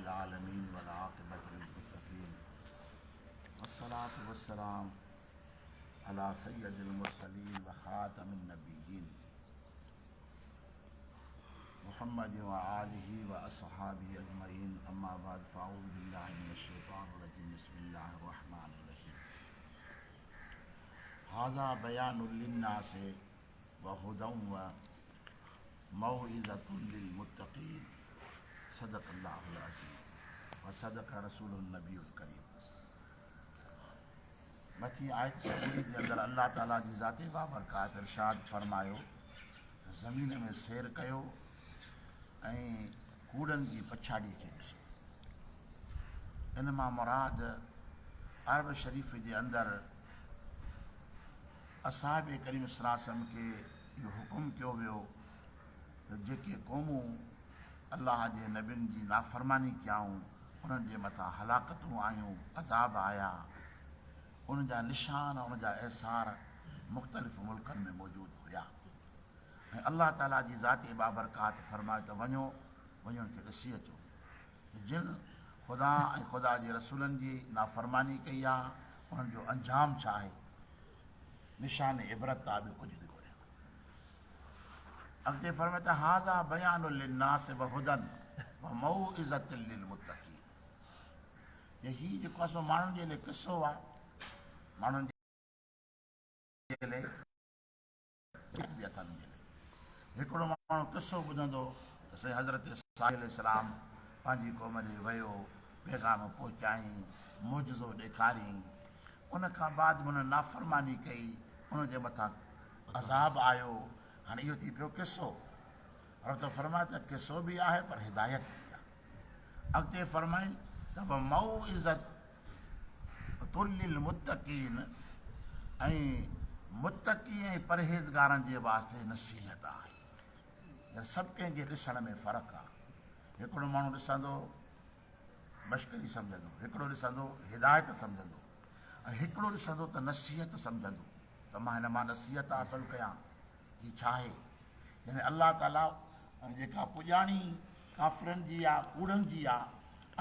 العالمين والعاقبة للمتقين والصلاة والسلام على سيد المرسلين وخاتم النبيين محمد وآله وأصحابه أجمعين أما بعد فأعوذ بالله من الشيطان الرجيم بسم الله الرحمن الرحيم هذا بيان للناس وهدى وموعظة للمتقين صدق الله العظيم وصدق رسوله النبي الڪريم مٿين آيت سڳوري جي اندر الله تعالي جي ذات بابرڪات ارشاد فرمايو ته زمين ۾ سير ڪيو ۽ ڪوڙن جي پڇاڙي کي ڏسو. ان مان مراد عرب شريف جي اندر اصحاب ڪريم صلي الله عليه وسلم کي اهو حڪم ڪيو ويو ته جيڪي قومون الله جي نبين جي نافرماني ڪيائون انهن جي مٿان هلاڪتون آيون، عذاب آيا، ان جا نشان ان جا اثار مختلف ملڪن ۾ موجود هيا ۽ الله تعالي جي ذات بابرڪات فرمايو ته وڃو وڃي ان کي ڏسي اچو ته جن خدا ۽ خدا جي رسولن جي نافرماني ڪئي آهي انهن جو انجام ڇا آهي؟ نشان عبرت آ ٻيو ڪجهه به ڪونهي. اڳتي فرمائي ته هذا بيان للناس وهدى وموعظة للمتقين هي جيڪو آهي سو ماڻهن جي لاء قصو آهي ماڻهن جي لاء به اٿن جي لاء هڪڙو ماڻهو قصو ٻڌندو ته سائين حضرت صالح عليه السلام پنهنجي قوم ڏي ويو پيغام پهچائين معجزو ڏيکارين ان کان بعد به هن نافرماني ڪئي ان جي مٿان عذاب آيو هاڻي اهو ٿي پيو قصو رب ته فرمائي ته قصو به آهي پر هدايت به آهي اڳتي فرمائي ته وموعظة للمتقين ۽ متقي ۽ پرهيزگارن جي واسطي نصيحت آهي. يعني سڀ ڪنهن جي ڏسڻ ۾ فرق آهي. هڪڙو ماڻهو ڏسندو مشڪري سمجهندو، هڪڙو ڏسندو هدايت سمجهندو ۽ هڪڙو ڏسندو ته نصيحت سمجهندو ته مان هن مان نصيحت حاصل ڪيان هي ڇا آهي؟ يعني الله تعاليٰ جيڪا پڄاڻي ڪافرن جي آ، ڪوڙن جي آ،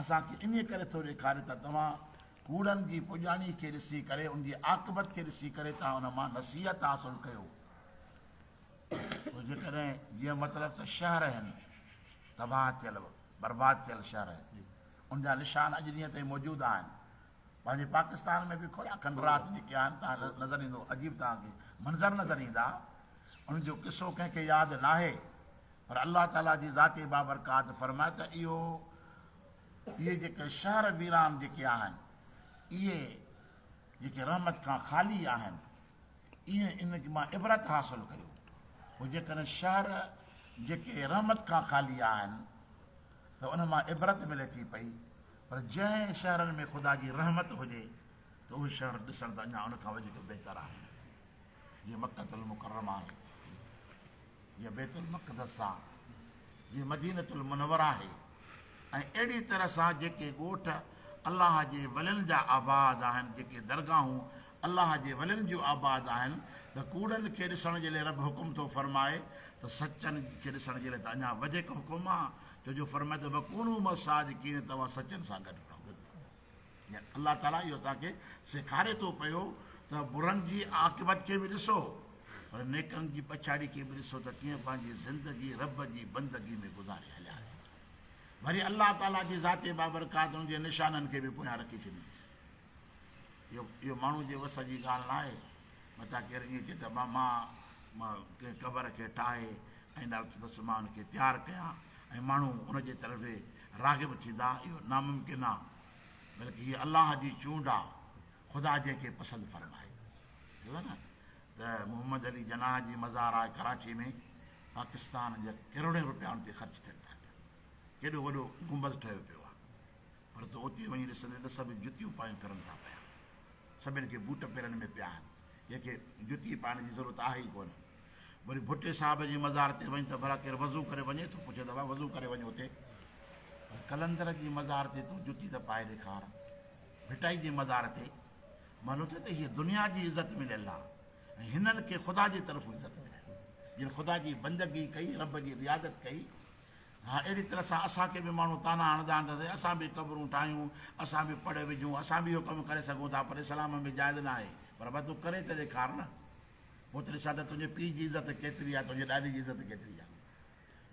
اسان کي انهيء ڪري ٿو ڏيکاري ته توهان ڪوڙن جي پڄاڻي کي ڏسي ڪري، ان جي عاقبت کي ڏسي ڪري توهان ان مان نصيحت حاصل ڪيو. پوء جيڪڏهن جيئن مطلب ته شهر آهن، تباهه ٿيل، برباد ٿيل شهر آهن، ان جا نشان اڄ ڏينهن تائين موجود آهن. پنهنجي پاڪستان ۾ به کوڙا کنڊرات جيڪي آهن توهان کي نظر ايندو عجيب توهان کي منظر نظر ايندا ان جو قصو ڪنهن کي ياد ناهي پر الله تعالي جي ذات بابرڪات فرمائي ته اهو اهي جيڪي شهر ويران جيڪي آهن اهي جيڪي رحمت کان خالي آهن اهي ان مان عبرت حاصل ڪيو پوء جيڪڏهن شهر جيڪي رحمت کان خالي آهن ته ان مان عبرت ملي ٿي پئي پر جنهن شهرن ۾ خدا جي رحمت هجي ته اهي شهر ڏسڻ ته اڃا ان کان وڌيڪ بهتر آهن، جيئن مڪة المڪرمه آهي، جيئن بيت المقدس آهي، جيئن مدينة المنوره آهي ۽ اهڙي طرح سان جيڪي ڳوٺ الله جي ولين جا آباد آهن، جيڪي درگاهون الله جي ولين جون آباد آهن ته ڪوڙن کي ڏسڻ جي لاء رب حڪم ٿو فرمائي ته سچن کي ڏسڻ جي لاء ته اڃا وڌيڪ حڪم آهي ڇو جو فرمائي ٿو وڪونوا مع الصادقين توهان سچن سان گڏ رهو. يعني الله تعاليٰ اهو اسان کي سيکاري ٿو پيو ته برن جي عاقبت کي به ڏسو پر نيڪن جي پڇاڙي کي به ڏسو ته ڪيئن پنهنجي زندگي رب جي بندگي ۾ گذاري هليا ويا. وري الله تعاليٰ جي ذات بابرڪات ان جي نشانن کي به پويان رکي ڇڏيندس. اهو اهو ماڻهو جي وس جي ڳالهه ناهي. متان ڪير ائين چئي ته مان ڪنهن قبر کي ٺاهي ۽ ڏاڍو مان ان کي تيار ڪيان ۽ ماڻهو ان جي طرف راغب ٿيندا، اهو ناممڪن آهي، بلڪ هيء الله جي چونڊ آهي، خدا جنهن کي پسند فرمائي. چيو نه ته محمد علي جناح جي مزار آهي ڪراچي ۾، پاڪستان جا ڪروڙين روپيا ان تي خرچ ٿين ٿا پيا، ڪيڏو وڏو گنبذ ٺهيو پيو آهي، پر تون اتي وڃي ڏسندين ته سڀ جتيون پايون ڦرن ٿا پيا، سڀن کي بوٽ پيرن ۾ پيا آهن، ڪنهن کي جتي پائڻ جي ضرورت آهي ئي ڪونه. وري ڀٽي صاحب جي مزار تي وڃ ته ڀلا ڪير وضو ڪري وڃي ٿو؟ پڇي ته ڀاء وضو ڪري وڃ اتي. پر قلندر جي مزار تي تون جتي ته پائي ڏيکار. ڀٽائي جي مزار تي. معلوم ٿيو ته هيء دنيا جي عزت مليل آ ۽ هنن کي خدا جي طرفون عزت مليل. جن خدا جي بندگي ڪئي، رب جي رياضت ڪئي. ها اهڙي طرح سان اسان کي به ماڻهو طعنا هڻندا آهن ته سائين اسان به قبرون ٺاهيون، اسان به پڙ وجهون، اسان به اهو ڪم ڪري سگهون ٿا پر اسلام ۾ جائز ناهي. پر ڀلا تون ڪري ته ڏيکار نه. پوء ته ڏسان ته تنهنجي پيء جي عزت ڪيتري آهي، تنهنجي ڏاڏي جي عزت ڪيتري آهي.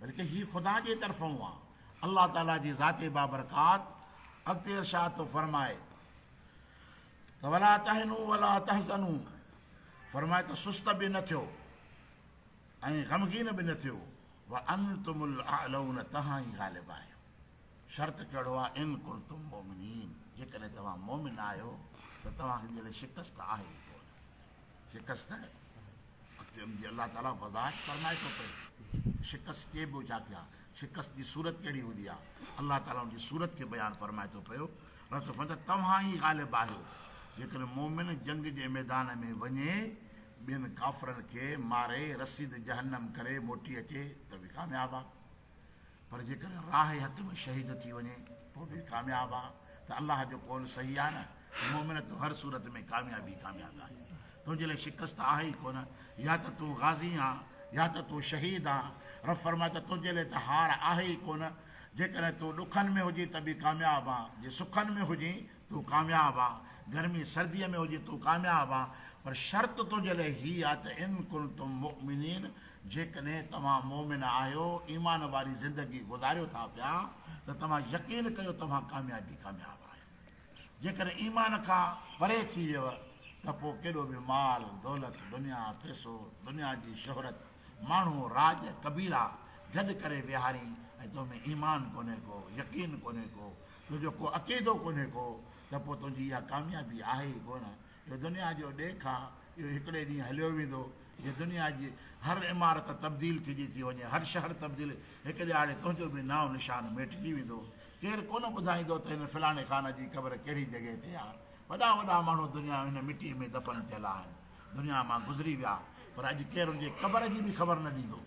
بلڪه هي خدا جي طرفئون آهي. الله تعاليٰ جي ذات بابرڪات اڳتي ارشاد ٿو فرمائي ته ولا تهنوا ولا تحزنوا فرمائي ته سست به نه ٿيو ۽ غمگين به نه ٿيو وانتم الاعلون توهان ئي غالب آهيو. شرط ڪهڙو آهي ان ڪنتم مؤمنين جيڪڏهن توهان مؤمن آهيو ته توهان کي جي شڪست آهي ئي ڪونه. شڪست اڳتي ان جي الله تعاليٰ وضاحت فرمائي ٿو پئي ته شڪست چئبو ڇا کي آهي، شڪست جي صورت ڪهڙي هوندي آهي، الله تعاليٰ ان جي صورت کي بيان فرمائي ٿو پيو. رب ٿو فرمائي ته توهان ئي غالب آهيو، جيڪڏهن مؤمن جنگ جي ميدان ۾ وڃي ٻين ڪافرن کي ماري رسيد جهنم ڪري موٽي اچي ته به ڪامياب آ پر جيڪڏهن راهه حق ۾ شهيد ٿي وڃي پوء به ڪامياب آ ته الله جو قول صحيح آ نه ته مؤمن تون هر صورت ۾ ڪامياب ئي ڪامياب آهين تنهنجي لاء شڪست آهي ئي ڪونه يا ته تون غازي آن يا ته تون شهيد آن رب فرمائي ته تنهنجي لاء ته هار آهي ئي ڪونه جيڪڏهن تون ڏکن ۾ هجين ته به ڪامياب آن جي سکن ۾ هجين تون ڪامياب آن، گرمي سرديء ۾ هجين تون ڪامياب آن، پر شرط تنهنجي لاء هي آ ته ان ڪنتم مؤمنين جيڪڏهن توهان مؤمن آهيو، ايمان واري زندگي گذاريو ٿا پيا ته توهان يقين ڪيو توهان ڪامياب ئي ڪامياب آهيو. جيڪڏهن ايمان کان پري ٿي ويو ته پوء ڪيڏو به مال، دولت، دنيا، پئسو، دنيا جي شهرت، ماڻهو، راڄ، قبيلا گڏ ڪري ويهارين ۽ تو ۾ ايمان ڪونهي ڪو، يقين ڪونهي ڪو، تنهنجو ڪو عقيدو ڪونهي ڪو ته پوء تنهنجي اها ڪاميابي آهي ئي ڪونه. اهو دنيا جو ڏيک آ، اهو هڪڙي ڏينهن هليو ويندو. جي دنيا جي هر عمارت تبديل ٿيندي ٿي وڃي، هر شهر تبديل، هڪ ڏهاڙي تنهنجو به نانء نشان ميٽجي ويندو. ڪير ڪونه ٻڌائيندو ته هن فلاڻي خان جي قبر ڪهڙي جڳهه تي آ. وڏا وڏا ماڻهو دنيا هن مٽيء ۾ دفن ٿيل آهن، دنيا مان گذري ويا، پر اڄ ڪير ان جي قبر جي به خبر نه ڏيندو.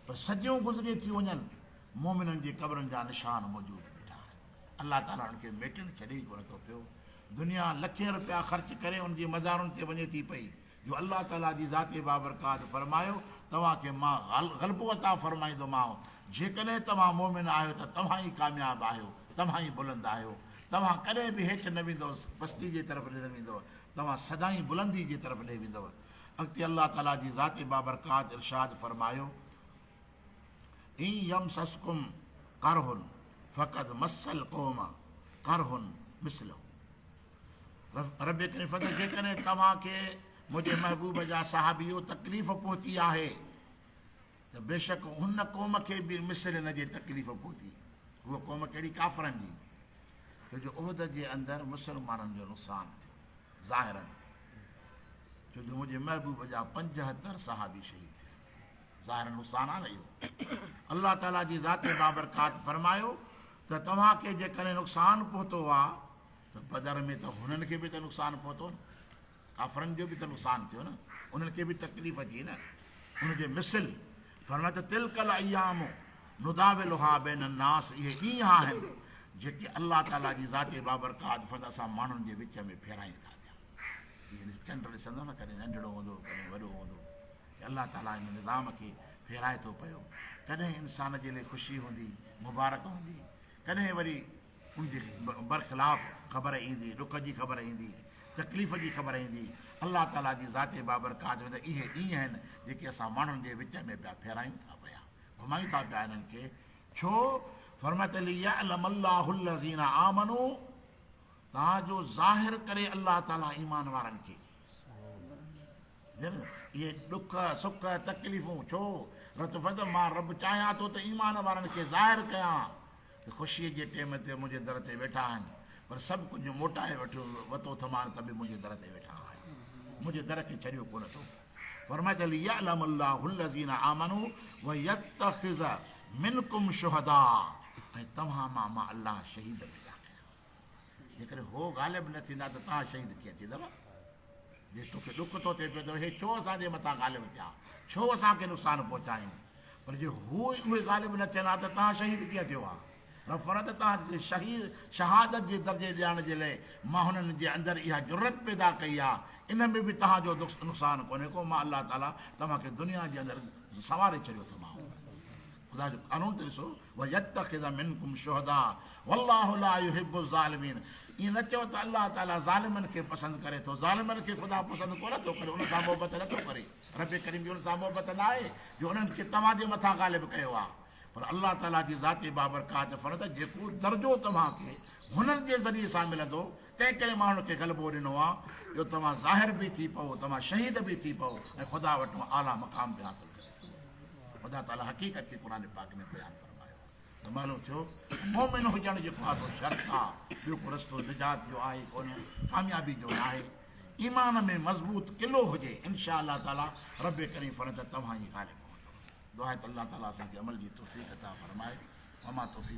پر صديون گذري ٿيون وڃن، مؤمنن جي قبرن جا نشان موجود بيٺا آهن. الله تعاليٰ انهن کي ميٽڻ ڇڏي ئي ڪونه ٿو پيو. دنيا لکين رپيا خرچ ڪري ان جي مزارن تي وڃي ٿي پئي جو الله تعاليٰ جي ذات بابرڪات فرمايو، توهان کي مان غلبو عطا فرمائيندومانء، جيڪڏهن توهان مؤمن آهيو ته توهان ئي ڪامياب آهيو، توهان ئي بلند آهيو. توهان ڪڏهن به هيٺ نه ويندؤ، پستي جي طرف ڏي نه ويندؤ، توهان سدائين بلندي جي طرف ڏي ويندؤ. اڳتي الله تعاليٰ جي ذات بابرڪات ارشاد فرمايو. ان يمسسڪم قرح فقد مس القوم قرح مثله رب ڪريم فرمائي ٿو جيڪڏهن توهان کي منهنجي محبوب جا صحابيو تڪليف پهتي آهي ته بيشڪ هن قوم کي به مثل هن جي تڪليف پهتي. هوء قوم ڪهڙي؟ ڪافرن جي. ڇو جو احد جي اندر مسلمانن جو نقصان ٿيو ظاهراً، ڇو جو منهنجي محبوب جا 75 صحابي شهيد ٿيا. ظاهراً نقصان آهي نه اهو. الله تعاليٰ جي ذات بابرڪات فرمايو ته توهان کي جيڪڏهن نقصان پهتو آهي ته بدر ۾ ته هنن کي به ته نقصان پهتو نه، ڪافرن جو به ته نقصان ٿيو نه، انهن کي به تڪليف ٿي نه، ان جي مثل فرمايو ته تلڪ الايام نداولها بين الناس اهي ڏينهن آهن جيڪي الله تعاليٰ جي ذات بابرڪات فرمايو اسان ماڻهن جي وچ ۾ ڦيرايون ٿا پيا. جيئن چنڊ ڏسندو نه ڪڏهن ننڍڙو هوندو ڪڏهن وڏو هوندو. الله تعاليٰ ان نظام کي ڦيرائي ٿو پيو. ڪڏهن انسان جي لئي خوشي هوندي، مبارڪ هوندي، ڪڏهن وري ان جي برخلاف خبر ايندي، ڏک جي خبر ايندي، تڪليف جي خبر ايندي. الله تعاليٰ جي ذات بابرڪات ۾ ته اهي ڏينهن آهن جيڪي اسان ماڻهن جي وچ ۾ پيا ڦيرايون ٿا پيا، گهمايون ٿا پيا انهن کي. ڇو؟ فرمائي ته ليعلم الله الذين آمنوا تان جو ظاهر ڪري الله تعاليٰ ايمان وارن کي. اهي ڏک، سک، تڪليفون ڇو؟ رت فرمائي ٿو، مان رب چاهيان ٿو ته ايمان وارن کي ظاهر ڪيان ته خوشيء جي ٽيم تي منهنجي در تي ويٺا آهن، پر سڀ ڪجهه موٽائي وتو اٿمان ته به منهنجي در تي ويٺا آهن، منهنجي در کي ڇڏيو ڪونه اٿو. فرمائي ٿو، ليعلم الله الذين آمنوا ويتخذ منڪم شهداء ۽ توهان مان مان الله شهيد پيدا ڪيان. جيڪڏهن هو غالب نه ٿيندا ته توهان شهيد ڪيئن ٿيندؤ؟ جي توکي ڏک ٿو ٿئي پيو ته هي ڇو اسان جي مٿان غالب ٿيا، ڇو اسان کي نقصان پهچايون؟ پر جي هو اهي غالب نه ٿين ها ته توهان شهيد ڪيئن ٿيو ها؟ رب فرمائي ته توهان کي شهيد شهادت جي درجي ڏيارڻ جي لاء مان هنن جي اندر اها جرئت پيدا ڪئي آهي، ان ۾ به توهان جو نقصان ڪونهي ڪو، مان الله تعاليٰ توهان کي دنيا جي اندر سنواري ڇڏيو اٿمانو. خدا جو قانون ته ڏسو، ويتخذ منڪم شهداء والله لا يحب الظالمين ائين نه چئو ته الله تعالي ظالمن کي پسند ڪري ٿو، ظالمن کي خدا پسند ڪونه ٿو ڪري، انهن سان محبت نه ٿو ڪري، رب ڪريم جي انهن سان محبت نه آهي جو انهن کي توهان جي مٿان غالب ڪيو آهي، پر الله تعالي جي ذات بابرڪات فرمائي ٿو جيڪو درجو توهان کي هنن جي ذريعي سان ملندو تنهن ڪري مان هنن کي غلبو ڏنو آهي جو توهان ظاهر به ٿي پئو، توهان شهيد به ٿي پئو ۽ خدا وٽان اعليٰ مقام به حاصل ڪري سگهو. خدا تعاليٰ حقيقت کي قرآن پاڪ ۾ بيان فرمايو آهي ته معلوم ٿيو ته مؤمن هجڻ جيڪو آهي سو شرط آهي، ٻيو ڪو رستو نجات جو آهي ڪونه، ڪاميابي جو ناهي. ايمان ۾ مضبوط قلعو هجي انشاء الله تعاليٰ رب ڪريم فرمائي ته توهان ئي غالب هوندؤ. دعا آهي ته الله تعاليٰ اسان کي عمل جي توفيق عطا فرمائي. وما توفيقي.